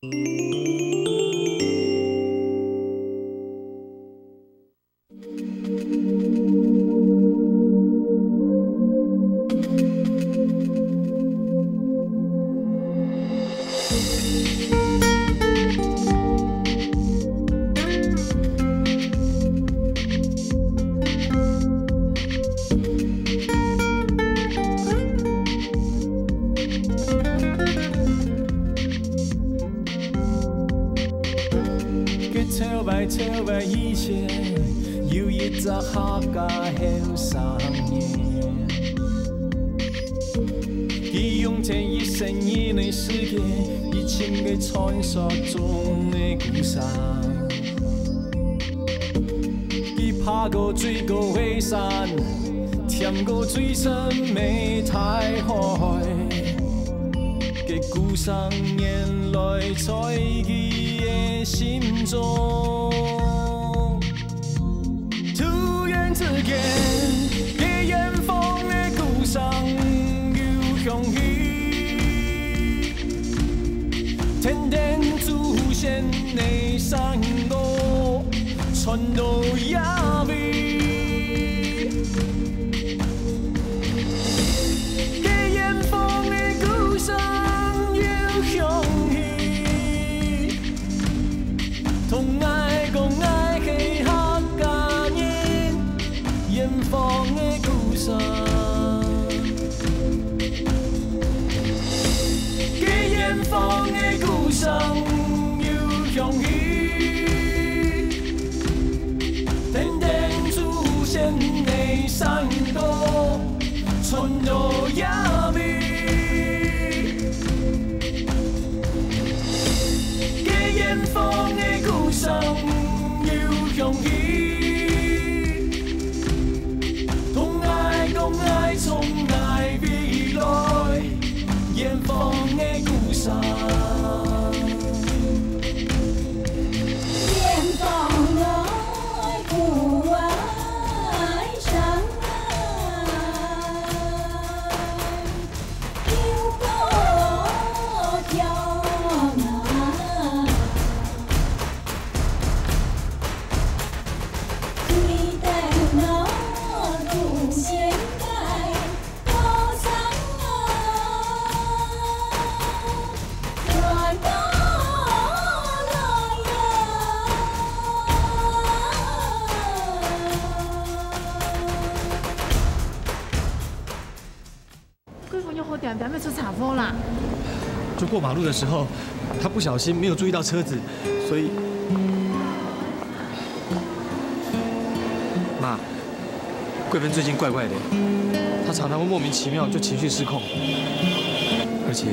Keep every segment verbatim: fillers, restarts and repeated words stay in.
佢頭擺頭擺以前，有一隻客家後生人，佢用盡一生人个時間，去尋个傳說中个故鄉。佢爬過最高个山， 跈過最深个大海，个故鄉原來在佢个心中。突然之間，个遠方个故鄉又響起，天頂祖先个山歌傳到這位。 个遠方个故鄉又響起，同𠊎講𠊎係客家人，遠方个故鄉。个遠方个故鄉又響起， 天頂祖先个山歌傳到這位。个遠方个故鄉又響起，同𠊎講𠊎從哪位來。 遠方个故鄉。遠方个故鄉啊，有故鄉啊。 貴婦娘好恬恬仔出車禍啦。就過馬路的時候，她不小心沒有注意到車子，所以，媽，貴芬最近怪怪的，她常常會莫名其妙就情緒失控，而且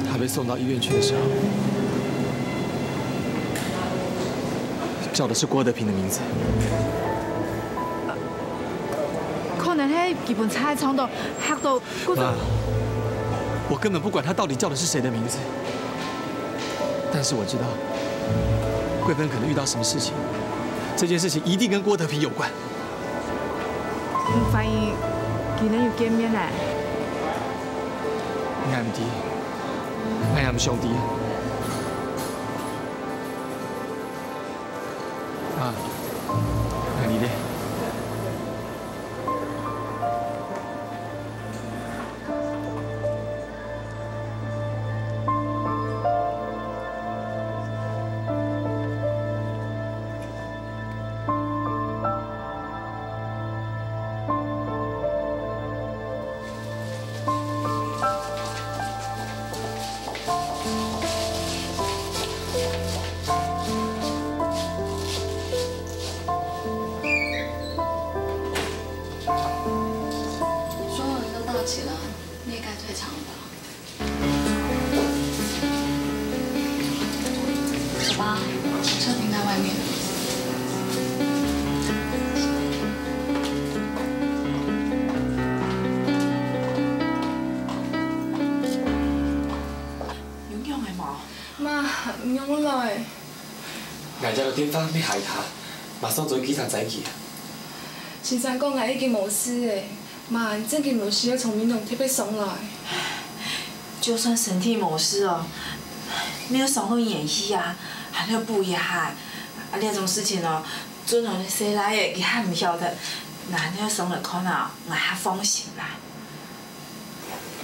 她被送到醫院去的時候，叫的是郭德平的名字。 可能係佢分車撞到，嚇到，故所。媽，我根本不管他到底叫的是誰的名字，但是我知道，貴芬可能遇到什麼事情，這件事情一定跟郭德平有關。你發現佢等有見面咧？𠊎毋知，𠊎也毋想知。媽，𠊎知咧。 所有人都到齐了，你也该退场了吧？走吧，车停在外面。有用个无？妈，你用来。 𠊎接到電話，乜害他，馬上轉去機場載佢啊。先生講𠊎已經無事咧，媽，正經無需要從美濃特別送來。就算身體無事哦，你有傷過元氣啊？還要補一下。啊，這種事情哦，做人个細倈仔，佢還毋曉得。那你要上來看啊，𠊎較放心啦。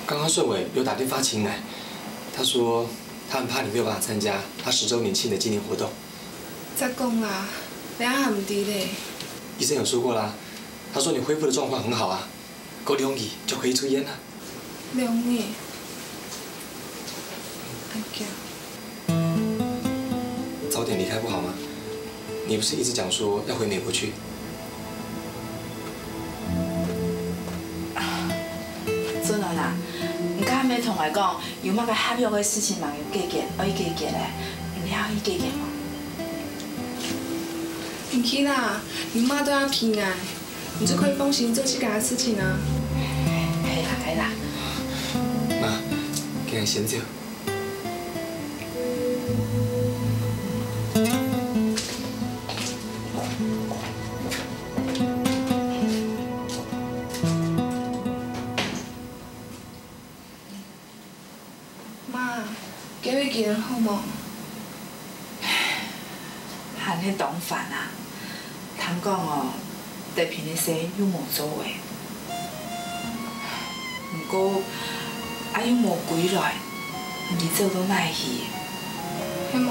剛剛順偉有打電話請你，他說他很怕你沒有辦法參加他十週年慶的紀念活動。再講啦，你還毋知咧。醫生有說過啦，他說你恢復的狀況很好啊，過兩日就可以出院了。兩日？哎呀。早點離開不好嗎？你不是一直講說要回美國去？啊，俊安啊，你敢毋係同𠊎講，有麼个合約个事情嘛愛解決，愛解決咧？你還愛去解決無？毋去啦，你媽都愛陪𠊎，你就可以放心做自家个事情啊。係啦，係啦。媽，今日先走。 媽，今日佢好無？還係當煩啊！聽講哦，德平个事又無做咧。毋過，阿英無歸來，毋知走到哪去。係無？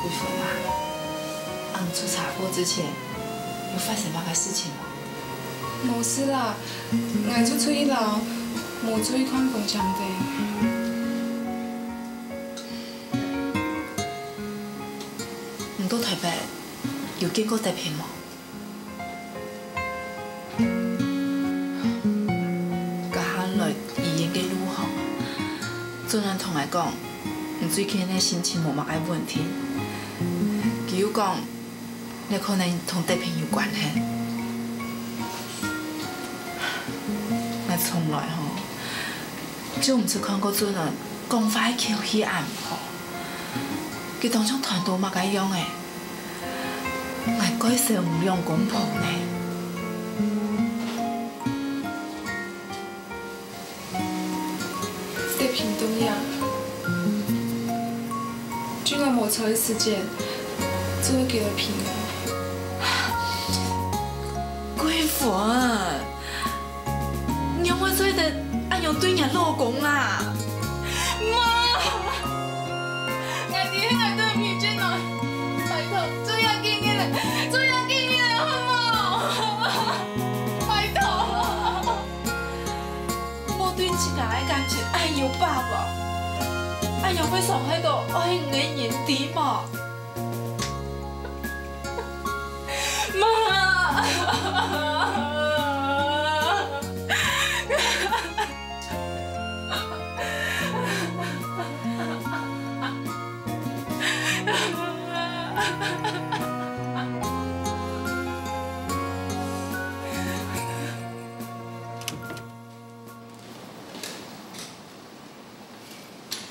貴芬啊，啊你出車禍之前，有發生麼个事情無？無事啦，𠊎就出去尞，無注意看風向燈。你到台北有見過德平無？ 該下來醫院个路項，俊安同𠊎講，你最近个心情無麼个穩定。佢又講，這可能同德平有關係。𠊎從來吼，就毋識看過俊安講話个口氣恁毋好。佢當像斷到麼个樣仔。 𠊎蓋愁你兩公婆呢。德平到這，俊安無在个時節，做得佢个陪。貴芬， 仰會做得恁樣對若老公啊？媽！𠊎知係𠊎對毋起俊安，拜託，做若幾日咧，做若幾日咧，好無？拜託！莫對自家个感情恁有把握，恁樣會傷害到愛你个人，知無？ 媽！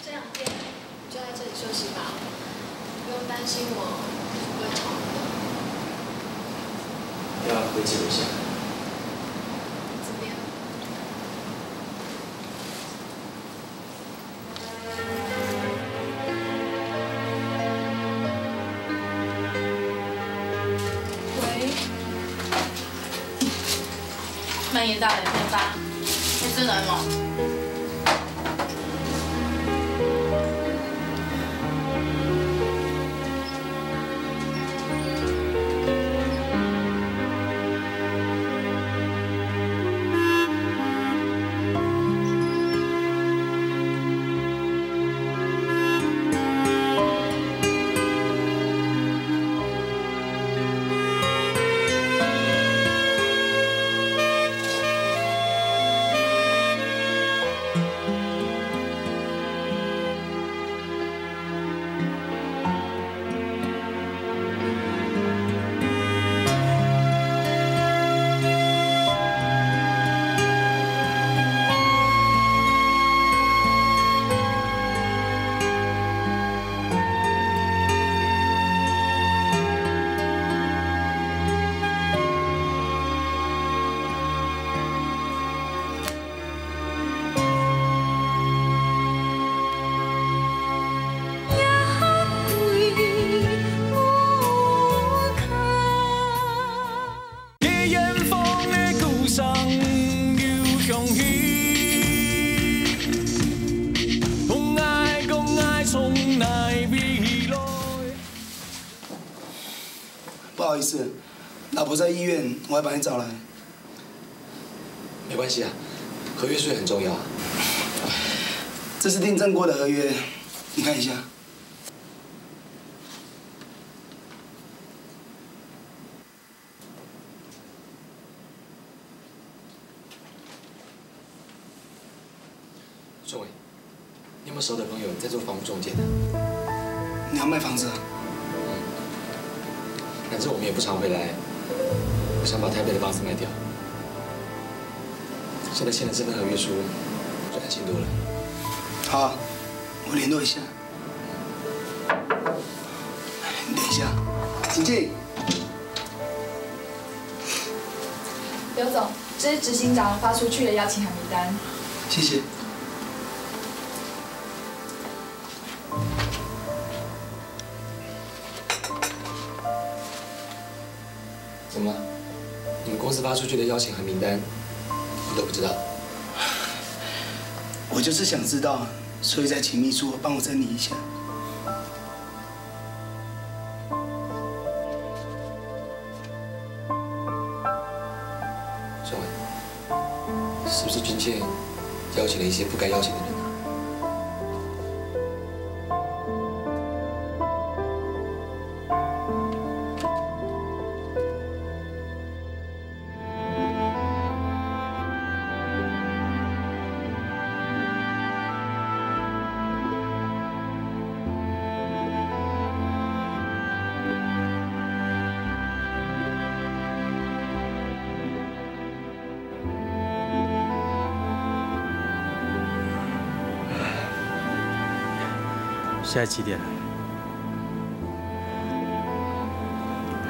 这两天你就在这里休息吧，不用担心我会痛的。要不要回借我一下？这边。喂。 慢点到，有电话，你转来无？不好意思，老婆在医院，我要把你找来。没关系啊，合约书也很重要啊。这是订正过的合约，你看一下。 仲伟，你有没有熟的朋友在做房屋中介的？你要卖房子啊？反正我们也不常回来，我想把台北的房子卖掉。现在签了这份合约书，就安心多了。好啊，我联络一下。你等一下，请进。刘总，这是执行长发出去的邀请函名单。谢谢。 怎么了？你们公司发出去的邀请函名单，你都不知道？我就是想知道，所以才请秘书帮我整理一下。仲伟，是不是君倩邀请了一些不该邀请的人啊？ 现在几点了？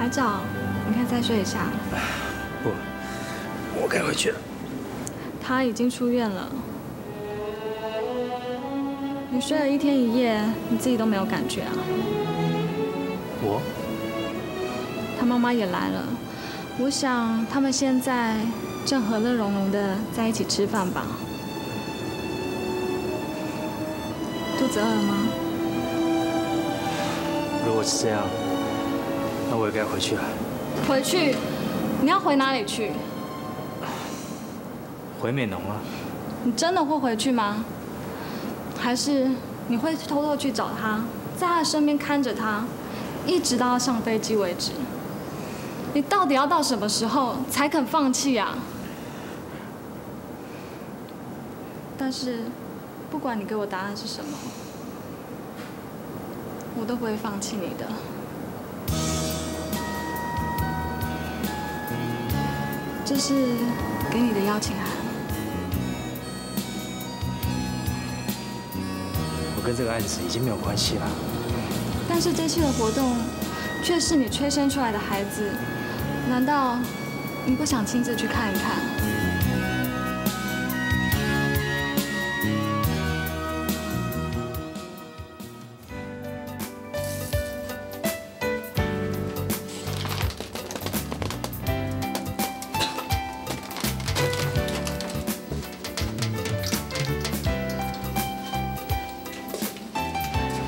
还早，你可以再睡一下。不，我该回去了。他已经出院了。你睡了一天一夜，你自己都没有感觉啊？我？他妈妈也来了。 我想他们现在正和乐融融的在一起吃饭吧。肚子饿了吗？如果是这样，那我也该回去了。回去？你要回哪里去？回美浓啊。你真的会回去吗？还是你会偷偷去找他，在他身边看着他，一直到他上飞机为止？ 你到底要到什么时候才肯放弃啊？但是，不管你给我答案是什么，我都不会放弃你的。这是给你的邀请函。 我跟这个案子已经没有关系了。但是这次的活动却是你催生出来的孩子，难道你不想亲自去看一看？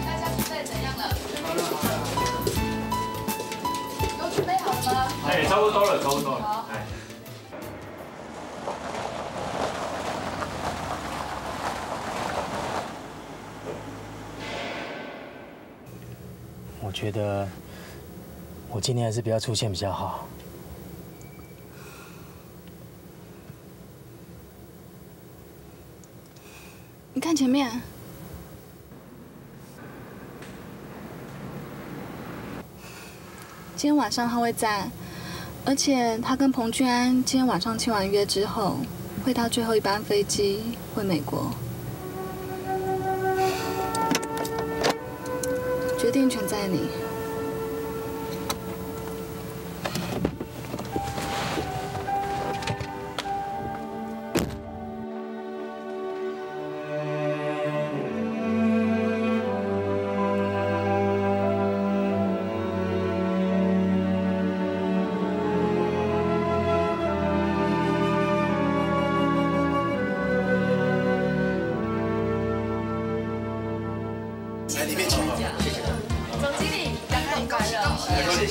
大家准备怎样了？都准备好了吗？哎，差不多了，差不多了。好。哎。我觉得我今天还是不要出现比较好。你看前面。 今天晚上他会在，而且他跟彭俊安今天晚上签完约之后，会搭最后一班飞机回美国。决定权在你。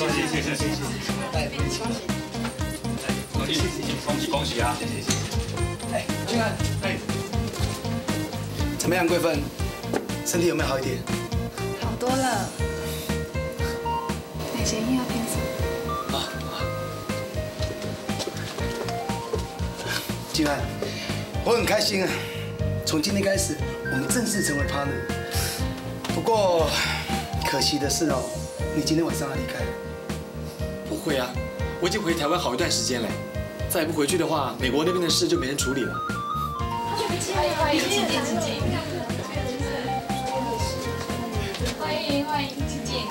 谢谢谢谢谢谢。哎，恭喜恭喜恭喜恭喜啊！谢谢谢谢。哎，君安，哎，怎么样，桂芬？身体有没有好一点？好多了。奶昔一定要添什么？啊啊！君安，我很开心啊！从今天开始，我们正式成为 partner。不过，可惜的是哦，你今天晚上要离开了。 不会啊，我已经回台湾好一段时间嘞。再不回去的话，美国那边的事就没人处理了。欢迎欢迎，请进请进。欢迎欢迎，请进。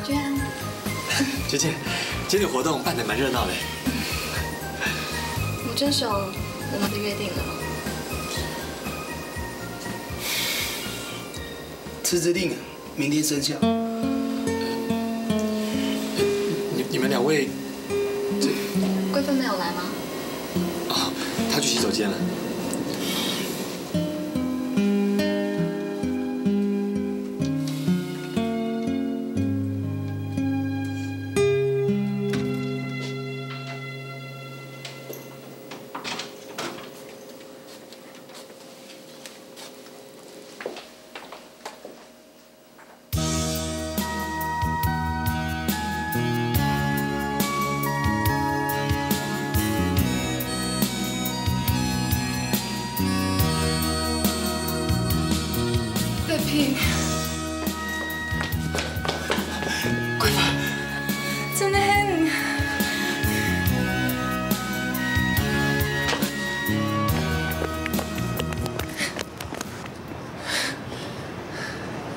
君安，君姐，今天的活动办得蛮热闹的。我遵守我们的约定了吗？ 辞职令啊，明天生效。你你们两位，这桂芬没有来吗？啊，她去洗手间了。桂平，桂芬，真个很。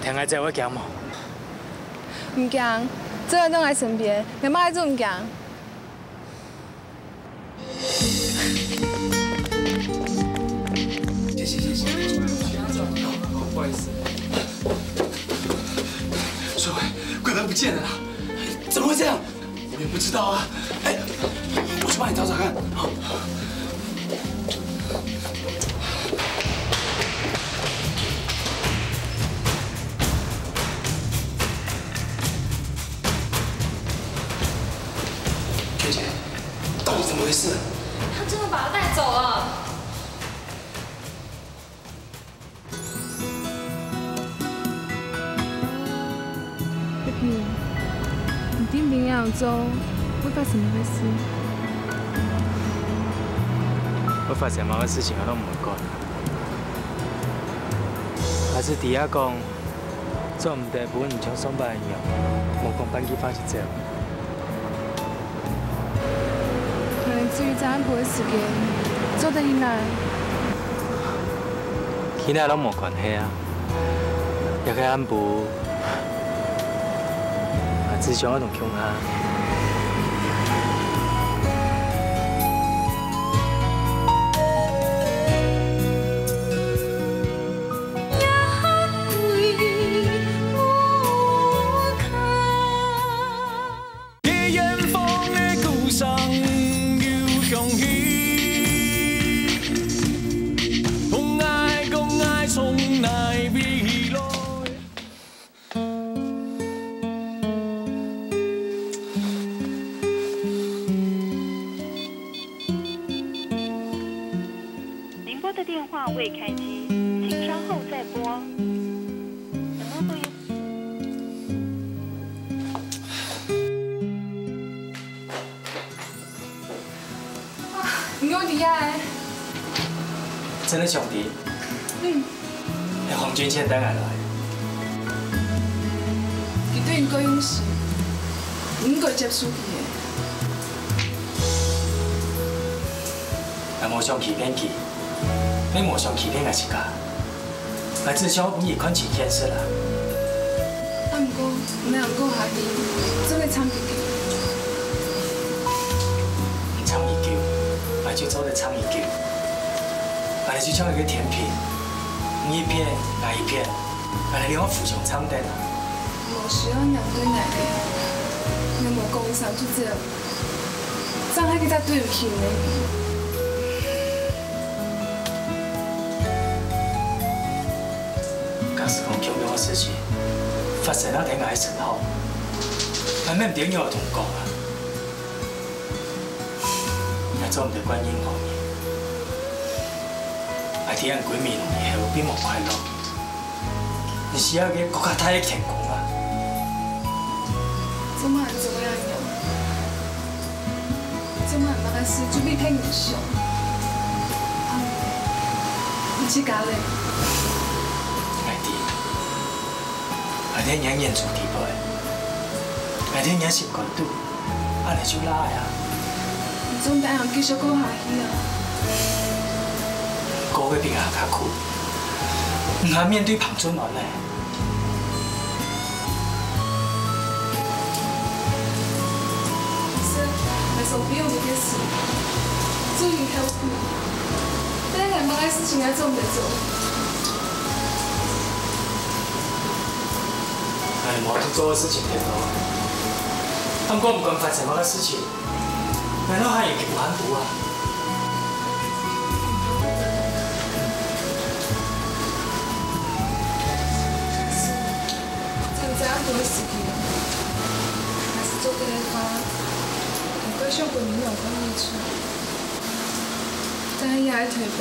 聽𠊎話會驚無？毋驚，只要你在𠊎身邊，𠊎麼个都毋驚。謝謝謝謝，不好意思。水偉，桂芬不見了啦！怎麼會這樣？ 我也不知道啊。哎，我去幫你找找看。好。学姐，到底怎么回事？他真的把他带走了。 Baby，你知毋知恁樣做會發生麼个事？會發生麼个事情，𠊎都毋會管。𠊎只知影講，做毋得分你像上擺一樣，無講半句話就走。 可能只有這暗晡个時間，做得去哪？去哪攏無關係啊，這个暗晡，𠊎只想愛同你共下。 您拨的电话未开机，请稍后再拨。The mobile you 你有佇遐欸？真个上帝？嗯。係黃君健帶𠊎來。佢對你夠用心，你應該接受佢欸。𠊎無想欺騙佢，你無想欺騙𠊎自家。 𠊎只想分佢看清現實啊。啊，毋過，你兩個下去，做得撐幾久？你撐幾久，𠊎就做得撐幾久。𠊎等就像一個天平，你一片，𠊎一片，𠊎等兩個互相撐等啊。無需要兩對兩个，你無講一聲就走。 正係佢才對毋起你。若係講共樣个事情發生啊在𠊎身上，𠊎乜毋知仰般同你講啊。𠊎做毋得怪任何人。𠊎知你歸美濃以後並無快樂，你需要一個更加大个天空啊！做麼个做恁樣？ 做麼个麼个事就愛替人想？啊，你自家咧？𠊎知，𠊎在你个眼珠底背，𠊎在你个心肝肚，恁樣就罅啊！你做毋得恁樣繼續過下去啊！過會比𠊎較苦，毋怕面對彭俊安呢。 是，還是不用這件事，祝你幸福。但是還麼个事情愛做毋得做。哎，無做个事情忒多，毋過毋管發生麼个事情， 難道還有一步還步啊？只有這樣多的時間，還是做得个話，還怪想分你兩個月出。但也愛推背，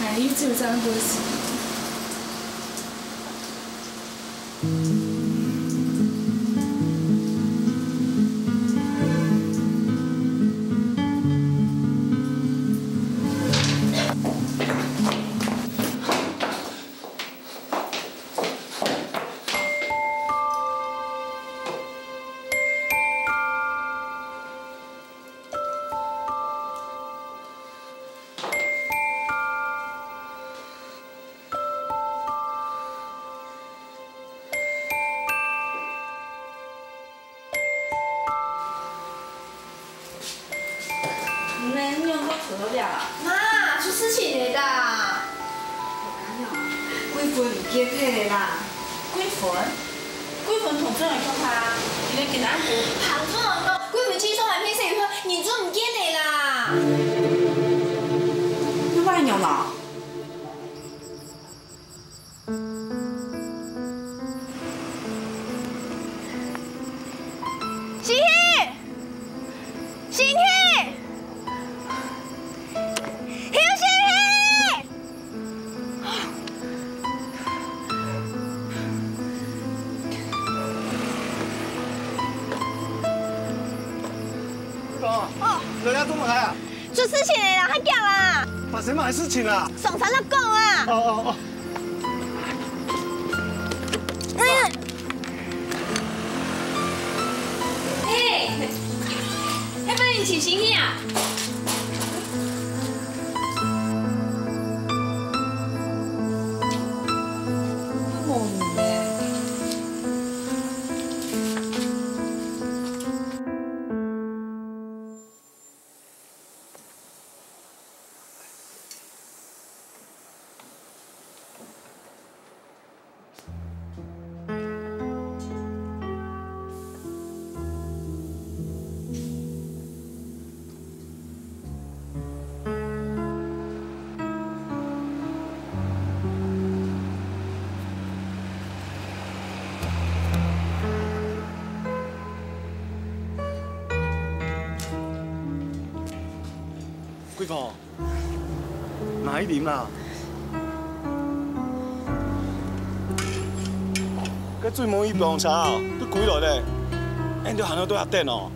哪有只有這樣多的時間？ 你呢？你仰會坐到這啊？媽，出事情了啦！桂芬毋見忒了啦！桂芬？桂芬同俊安共下，你來跟俺講。彭俊安講，桂芬去送來騙細魚，人就毋見了啦！你還有呢？ 星希！星希！邱星希！哦。你在這做麼个啊？出事情了啦，較遽啦！發生麼个事情啊？上山了講啊！哦哦哦。 嘿，該擺你尋星希啊？桂芳，拿去啉啦。該水門一幫車啊，都歸來咧，恁樣還愛在這等哦？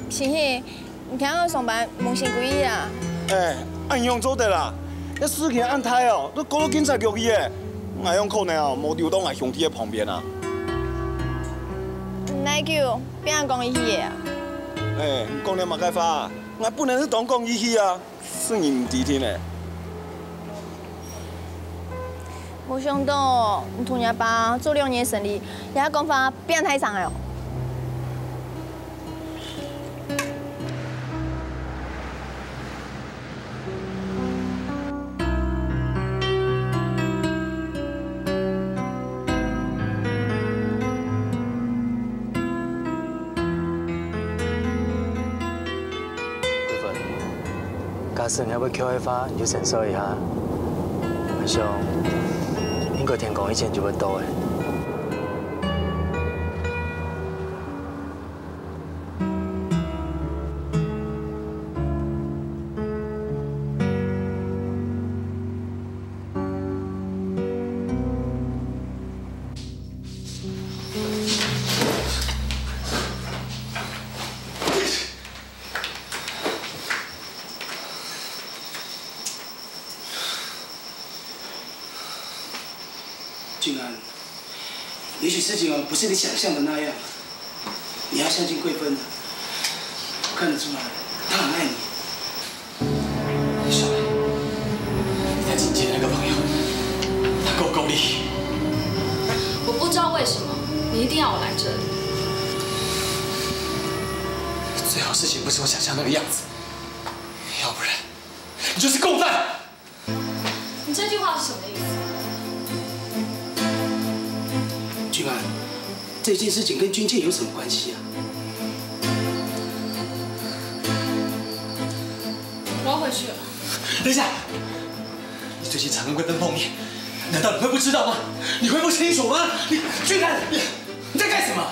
星希，你聽日上班無先歸去啊？哎，恁樣做得啦？這事情恁大哦，都搞到警察局去咧。𠊎仰可能哦，無留到𠊎兄弟个旁邊啊。哪久？ 變講義氣个啊？哎，你講了麼个話？𠊎本來係當講義氣啊，係你毋知聽呢。無想到你同若爸做兩年生理，這講話變大聲了哦。 桂芬，假使你還會噭个話，你就先笑一下。想應該天光以前就會到了。 俊安，也许事情哦不是你想象的那样，你要相信桂芬的，我看得出来，她很爱你。小梅，你太亲近那个朋友，他够功利。我不知道为什么你一定要我来这里。最好事情不是我想象那个样子，要不然你就是共犯。 你这句话是什么意思？俊安，这件事情跟君健有什么关系啊？我要回去了。等一下，你最近常跟桂芬碰面，难道你会不知道吗？你会不清楚吗？你，俊安，你，你在干什么？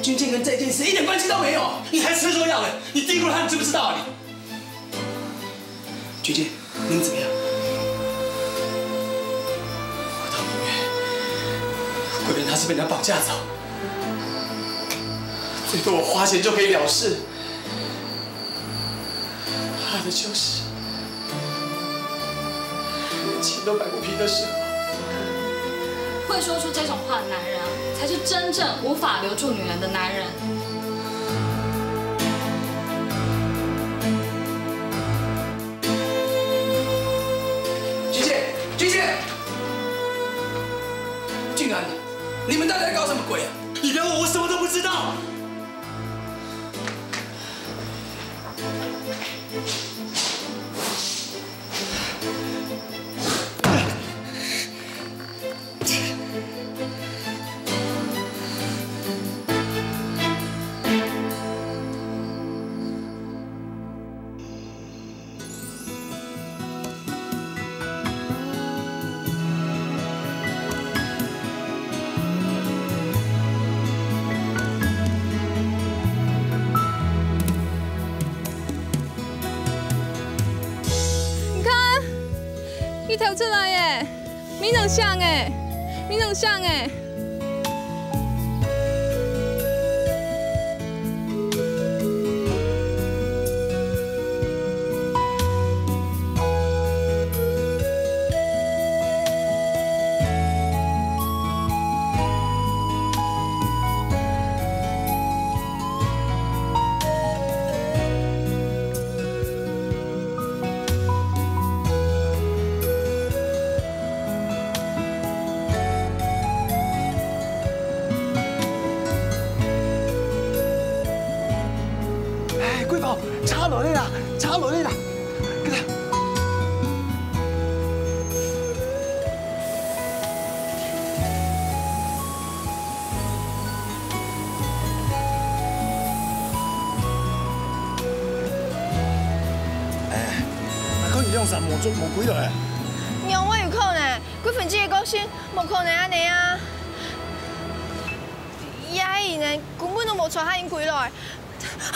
君健跟这件事一点关系都没有。你才吃错药嘞！你低估了他，你知不知道啊你？ 君健，你们怎么样？我到医院，桂芬她是被人家绑架走，最多我花钱就可以了事，怕的就是钱都买不平的时候。会说出这种话的男人啊，才是真正无法留住女人的男人。 君健，君健，俊安，你们到底在搞什么鬼啊？你不要问，我什么都不知道。 你看，佢跳出來耶！ 美濃城个，美濃城个。哎，桂寶，車來了啦，車來了啦！快點！ 哎，啊，看你兩儕無做無歸來。仰會有可能？桂芬姊个個性，無可能恁呢啊！這人呢，根本都無帶客人歸來。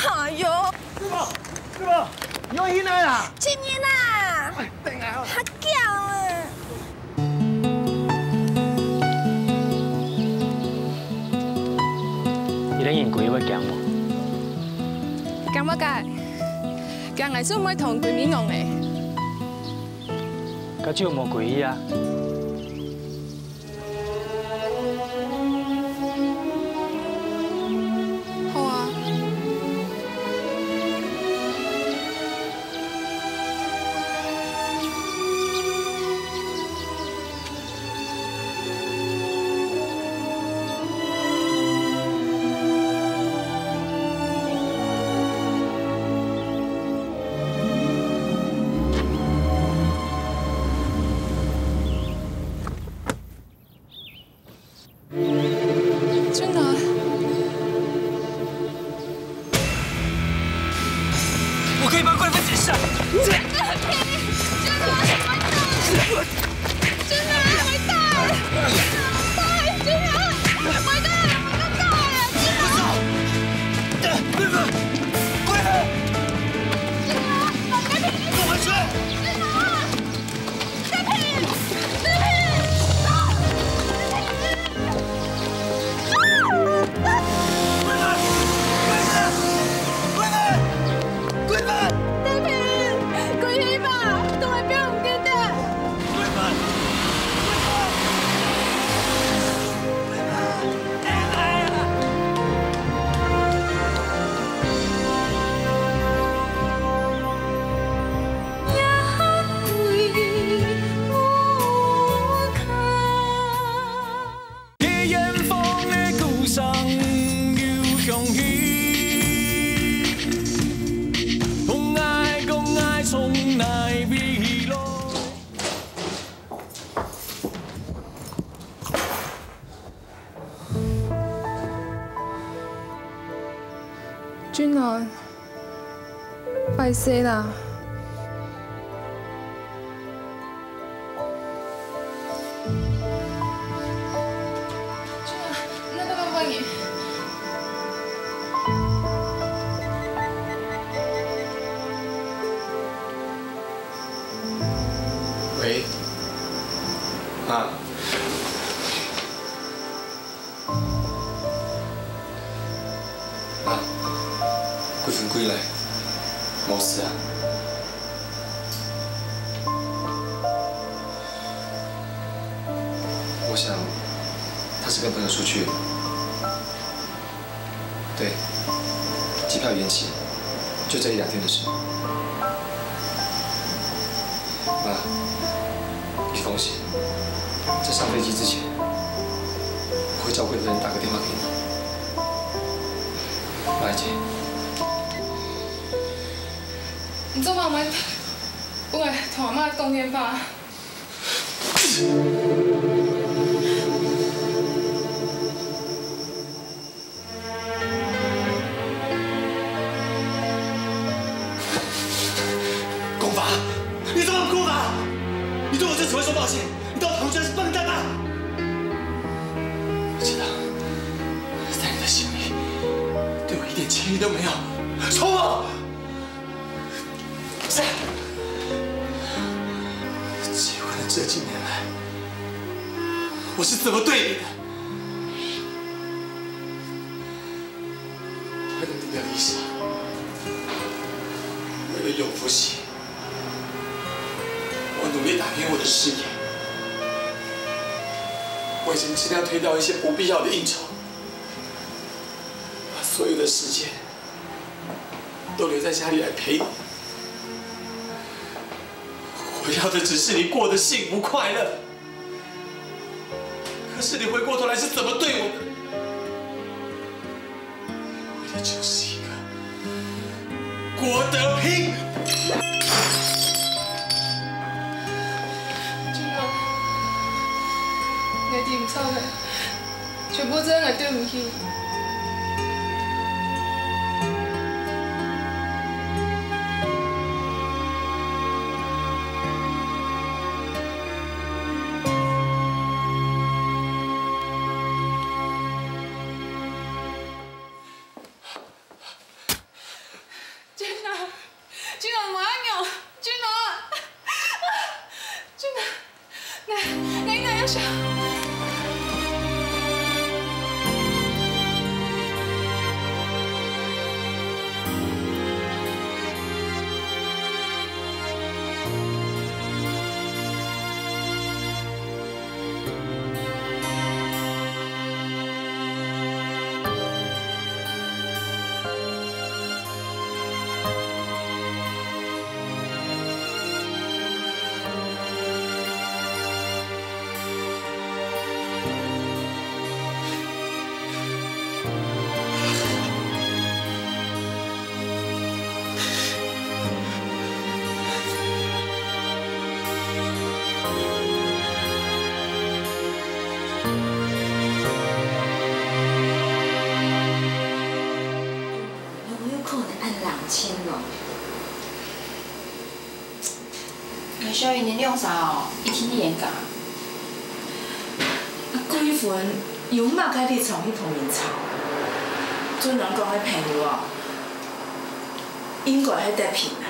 哎喲！桂寶，桂寶，你愛去哪啦？前面啊！哎，等下哦。較遽啊！ 你兩人歸會驚無？驚麼个？驚𠊎就毋會同你歸美濃了。該就無歸去啊。好啊。俊男，敗勢啦。俊男，你在幹嘛？喂，媽。 啊，桂芬歸來，無事啊。我想，她是跟朋友出去了。對，機票延期，就這一兩天的事。 媽，你放心，在上飛機之前，我會叫貴芬打個電話給你。媽，姐，你做麼毋愛同阿媽講電話？ 公房，你怎麼不哭啊？你對我這次會說抱歉，你到頭居然是笨蛋啊！我知道，在你的心裡，對我一點歉意都沒有。說我！是，結婚的這幾年來，我是怎麼對你的？ 為了你的理想，為了永福喜，我努力打拼我的事業。我已經盡量推掉一些不必要的應酬，把所有的時間都留在家裡來陪你。我要的只是你過得幸福快樂。 可是你回過頭來是怎麼對我的？為的就是一個郭德平。俊男，𠊎知毋著了，全部都係𠊎對毋起。 俊男，俊男，毋好恁樣，俊男，俊男，𠊎，𠊎應該愛想。 哪有可能恁冷靜哦？𠊎小姨你兩儕哦，一定嚴格。啊，桂芬有麼个立場去同人吵？俊男講个朋友哦，應該係德平啊。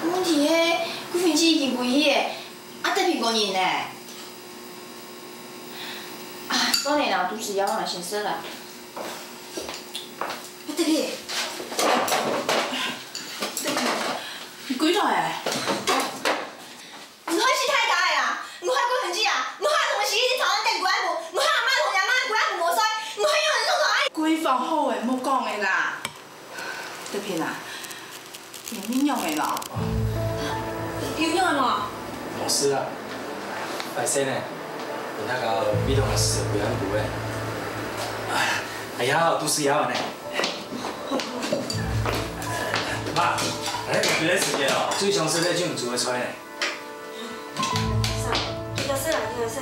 問題係，桂芬姐已經飛去了，啊，德平个人呢？ 啊，算了啦，肚屎枵，𠊎先食啦。德平，德平，你幾多歲？你害死大家个啊！你害桂芬姐啊！你害同事一直吵恁等歸暗晡，你害阿媽同阿媽歸暗晡無睡，你害有人送走啊！桂芳好个，莫講个啦。德平啊， 你仰仔了？有仰仔無？無事啊，敗勢呢，你那個味道還係不要補欸。哎呀，肚屎枵呢。媽，來，別个時間哦，最想食个就你煮个菜呢。好，你就食啦，你就食。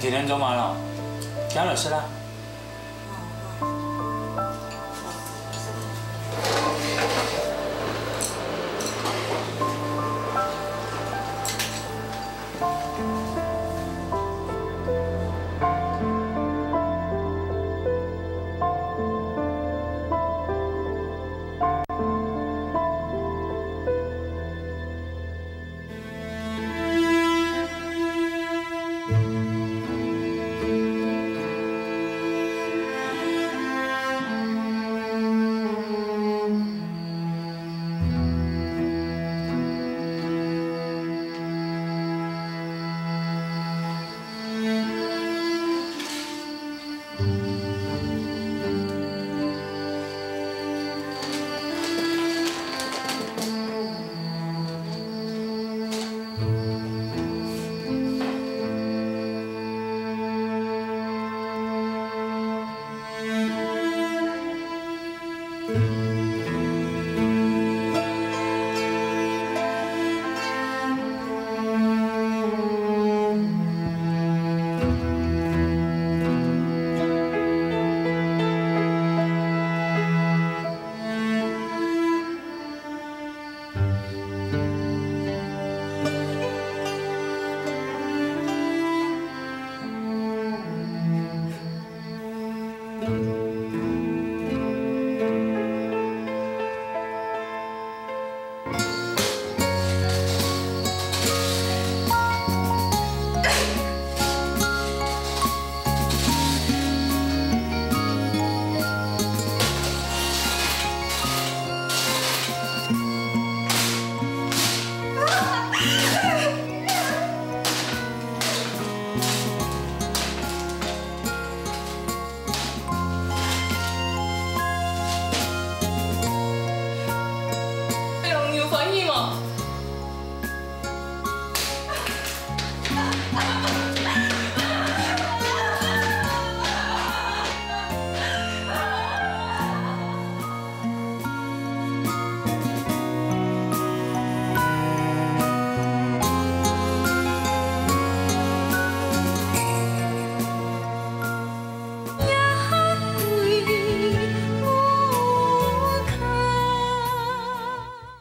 天天做嘛咯，今日食啦。哎喲，你有歡喜無？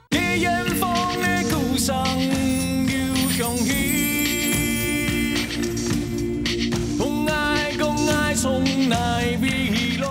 在遠方的故鄉有鄉親，講愛，講愛，從哪位來？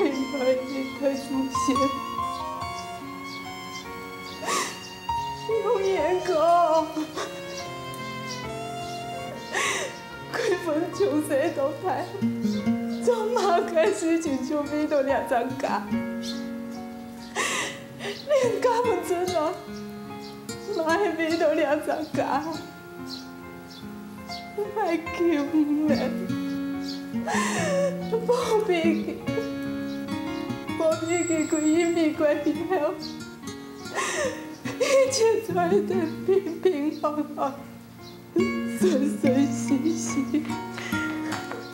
另外一个祖先，永遠講，佢分從細到大，做麼个事情就為到這張家。 連家門陣啊，毋嘛會變到這隻家。 太久了，無比佢，無比佢歸去美國以後，一切做得平平安安、順順序序。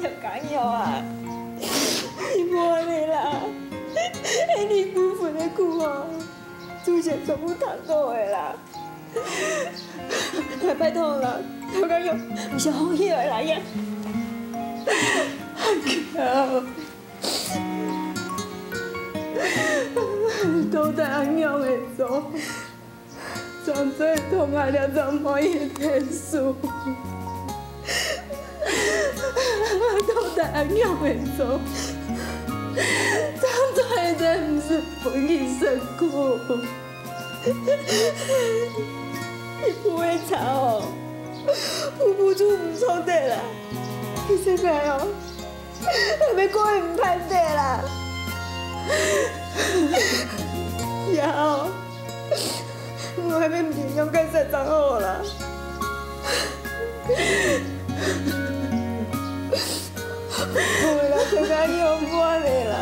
條家娘啊，你莫按呢啦，係你過分个苦哦，祖先全部讀到个啦。 拜託啦，頭家娘，毋是好意个啦呀。到底仰會做，正做得通啊這隻妹仔个天數？到底仰會做，正做得毋使分佢辛苦？ 你不會查哦，補補就毋錯得啦。你這擺哦，還沒過於毋盼得啦。以後，我還沒領養該三張好啦。 我啦，頭家娘，莫按呢啦。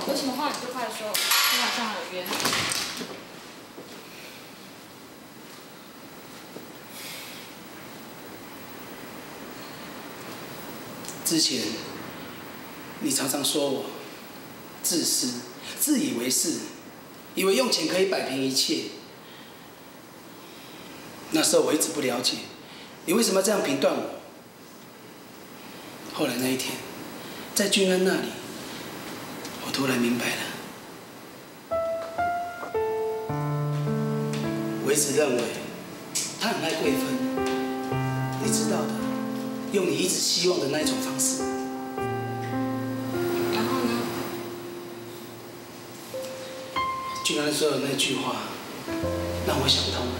有什麼話你就快說，我馬上有約。 之前，你常常說我自私、自以為是，以為用錢可以擺平一切。那時候我一直不了解，你為什麼要這樣評斷我？ 後來那一天，在俊安那裡，我突然明白了。我一直認為他很愛桂芬，你知道的，用你一直希望的那一種方式。然後呢？ 俊安說的那句話，讓我想通了。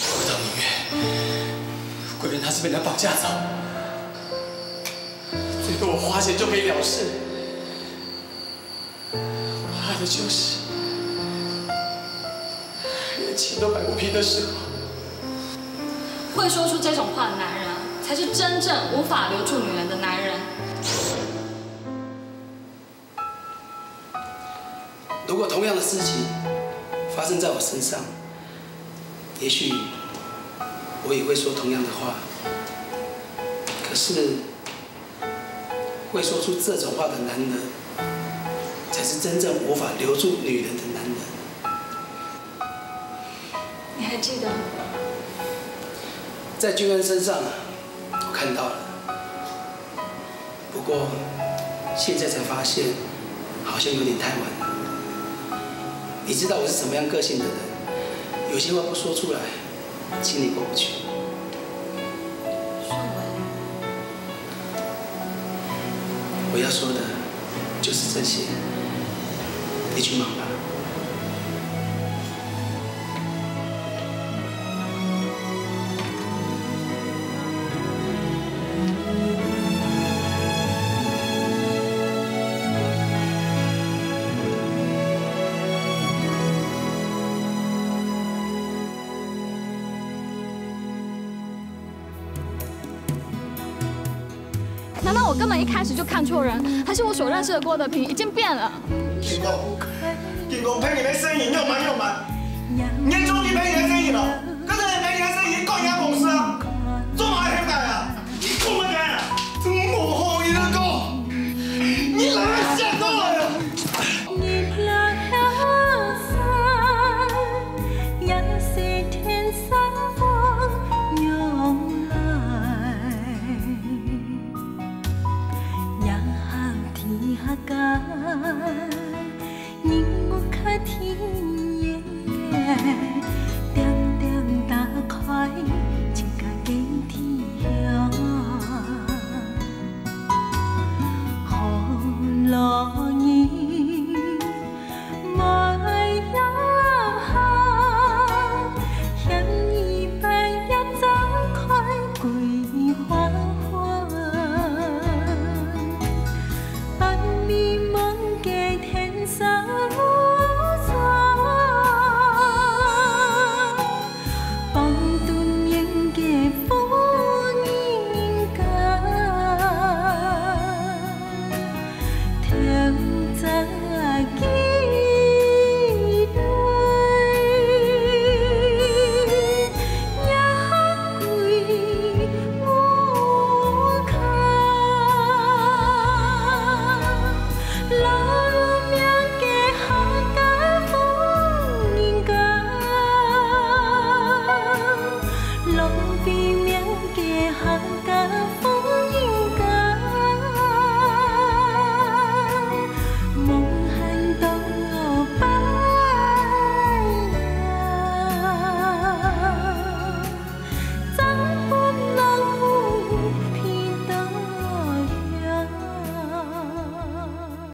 我倒寧願桂芬她是被人家綁架走，最多我花錢就可以了事。我怕的就是连钱都摆不平的时候。会说出这种话的男人啊，才是真正无法留住女人的男人。 如果同样的事情发生在我身上，也许我也会说同样的话。可是，会说出这种话的男人，才是真正无法留住女人的男人。你还记得？在俊恩身上，我看到了。 不过现在才发现，好像有点太晚了。你知道我是什么样个性的人，有些话不说出来，心里过不去。我要说的就是这些，你去忙吧。 难道我根本一开始就看错人，还是我所认识的郭德平已经变了？经过，经过骗人个生意，又买又买，严重去骗人个生意了，跟着骗人个生意，告人家公司啊，做嘛还黑白啊？你讲个咩啊？真无好意思讲，你哪会想到来啊？